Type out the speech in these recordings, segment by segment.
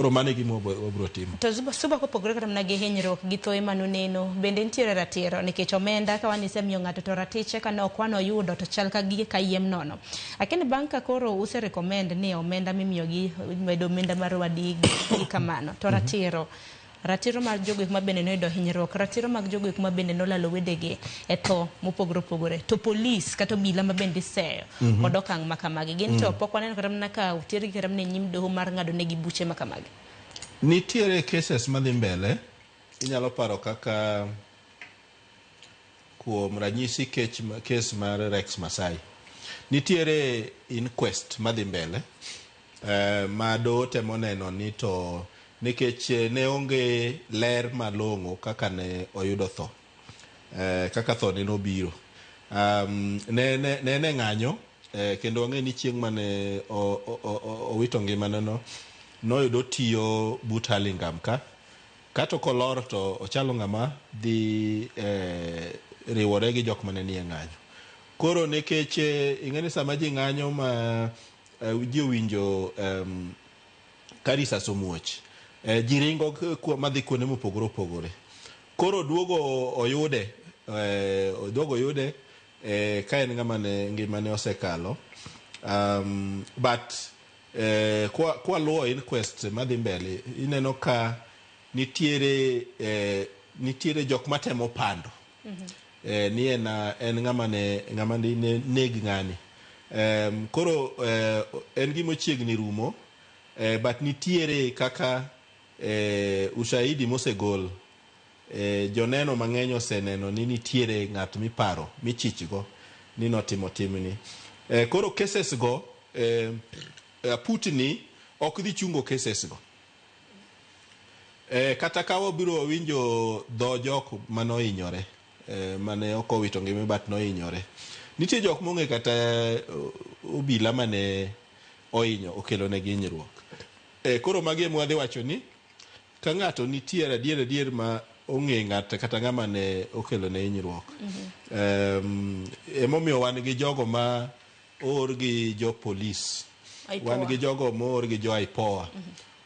Koro mano e gima wabro timo. To Suba kopogore kata mana gi hinyruok gi thoe manuneno, bende nitiere ratiro nikech omenda ka wan isemiyo ng'ato to ratiche ka ne ok wan oyudo to chal ka gige kayiem nono. Lakini bang' ka koro use recommend ni omenda mimiyogi medo omenda mar wadi gi kamano to ratiro ratiro mar jogo eko ma bende noyudo hinyruok, ratiro mag jogo eko ma bende nolalo wedegi e tho mopogore opogore to polis kata obila ma bende iseyo kod okang' ma kamagi gin to pok waneno kata mana ka otergi kata mana e nyim doho mar ng'ado negi buche ma kamagi. Nitiere cases madhi mbele, inyalo paro kaka kuom ranyisi kech, case mar Rex Masai. Nitiere inquest madhi mbele ma doho temo neno ni to nikech ne onge ler malong'o kaka ne oyudo tho, kaka tho ne nobiro. Ne en e ng'anyo kendo wang'e ni chieng' mane owito ngimane no noyudo otiyo but Hurlingham ka kato kolor to ochalo ng'ama dhi riwore gi jok mane nie ng'anyo. Koro nikech ing'e ni sama ji ng'anyo ma ji owinjo ka risas omuoch, ji ringo madhi kuonde mopogore opogore. Koro duogo oyude, duogo oyude ka en ng'ama ne ngimane osekalo. But kwa luwo inquest madhi mbele, ineno ka nitiere jok matemo pando ni en ng'ama ne ng'ama ne neg ng'ani. Koro en gima ochiegni rumo, but nitiere kaka ushahidi mosegol, joneno mang'eny oseneno ni nitiere ng'at miparo michichgo ni notimo timni. Koro cases go aputni ok dhi chungo cases go. Kata ka wabiro wawinjo dho jok manohinyore, mane ok owito ngima but nohinyore. Nitie jok mong'e kata obila mane ohinyo okelo negi hinyruok. Koro magi ema wadhi wacho ni ka ng'ato nitiere adier adier ma ong'e ng'at kata ng'ama ne okelo ne hinyruok. Emomiyo wan gi jogo ma oor gi jo polis. Wan gi jogo moor gi jo IPOA.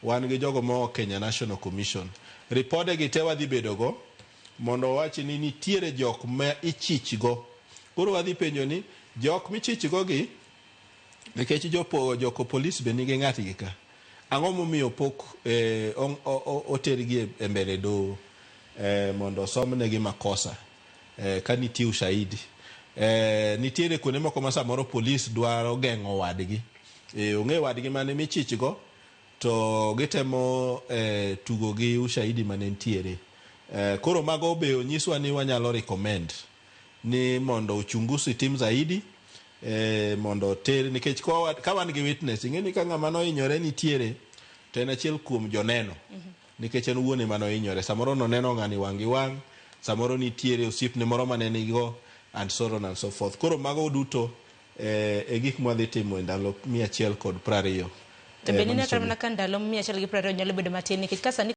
Wan gi jogo moa Kenya National Commission. Ripode gi te wadhi bedo go mondo wawach ni nitiere jok ma ichich go. Koro wadhi penjo ni jok michich go gi nikech joko polis be nigi ng'atgi ka. Ang'o momiyo pok otergi e mbele doho mondo osomnegi makosa ka nitie ushahidi. Nitiere kuonde moko ma samoro polis dwaro geng'o wadgi. Ong'e wadgi mane michich go to gitemo tugo gi ushahidi mane nitiere. Koro mago be onyiswa ni wanyalo recommend ni mondo uchunguzi tim zaidi, mondo oter nikech ka wan gi witness ing'e ni ka ng'ama nohinyore nitiere to en achiel kuom joneno nikech en owuon ema nohinyore samoro noneno ng'ani wang' gi wang', samoro nitiere osiepne moro mane nigo and so on and so forth. Koro mago duto e gik mwadhi timo e ndalo 120. To bende ineno kata mana ka ndalo 120 nyalo bedo matin nikech ka sani